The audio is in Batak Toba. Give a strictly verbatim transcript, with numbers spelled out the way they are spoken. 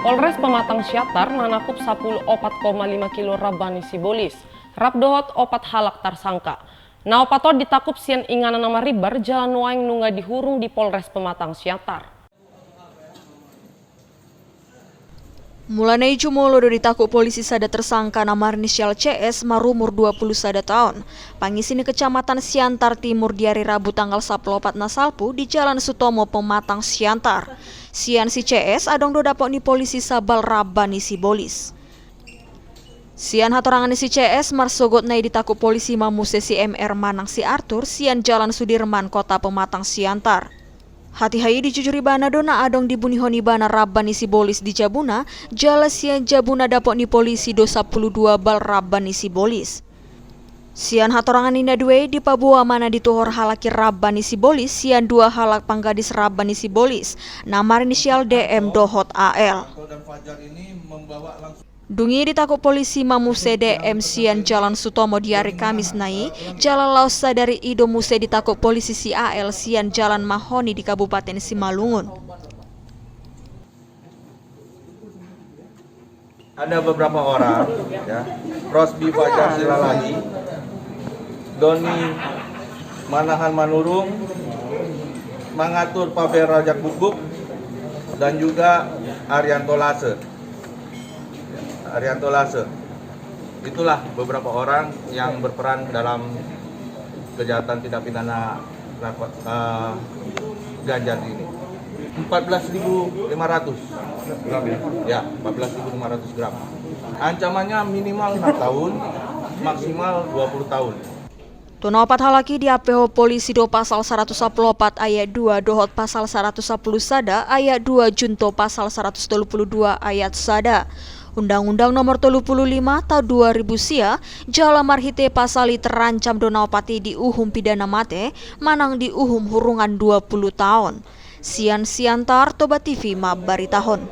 Polres Pematang Siantar manangkup sampulu opat koma lima kilo ramba ni sibolis, rap dohot opat halak tarsangka. Na opat on ditangkup sian inganan na marimbar jala nuaeng nunga dihurung di Polres Pematang Siantar. Mulana i jumolo do ditangkup polisi sada tersangka na marinisial C S marumur dua pulu sada taon, pangisi ni Kecamatan Siantar Timur di ari Rabu tanggal sampulu opat na salpu di Jalan Sutomo Pematang Siantar. Sian si C S adong do dapot ni polisi sabal ramba ni sibolis. Sian hatorangan ni si C S, marsogotna i ditangkup polisi ma muse si M R manang si Arthur sian Jalan Sudirman, Kota Pematang Siantar. Hatiha i dijujur ibana do na adong dibunihon ibana ramba ni sibolis di jabuna, jala sian jabuna dapot ni polisi do sampulu dua bal ramba ni sibolis. Sian hatorangan ni na dua i dipaboa ma na dituhor halak i ramba ni sibolis sian dua halak panggadis ramba ni sibolis, na marinisial D M dohot A L. Dung i ditangkup polisi ma muse D M sian Jalan Sutomo di ari Kamis na i, jala laos sadari i do muse ditangkup polisi si A L sian Jalan Mahoni di Kabupaten Simalungun. Ada beberapa orang, ya, Rosbi Fajar Silalahi, Doni Manahan Manurung, Mangatur Pavel Rajak Bukbuk, dan juga Arianto Lase. Arianto Lase. Itulah beberapa orang yang berperan dalam kejahatan tindak pidana narko-, eh, ganja ini. Empat belas ribu lima ratus gram, ya? Ya, empat belas ribu lima ratus gram. Ancamannya minimal enam tahun, maksimal dua puluh tahun. Tu na opat halak i diampehon polisi do pasal saratus sampulu opat ayat dua dohot pasal saratus sampulu sada ayat dua junto pasal saratus tolu pulu dua ayat sada Undang-Undang Nomor tolu pulu lima Tahun dua ribu sia, jala marhite pasal i terancam do na opat i diuhum pidana mate manang diuhum hurungan dua pulu taon. Sian Siantar, Toba T V mambaritahon.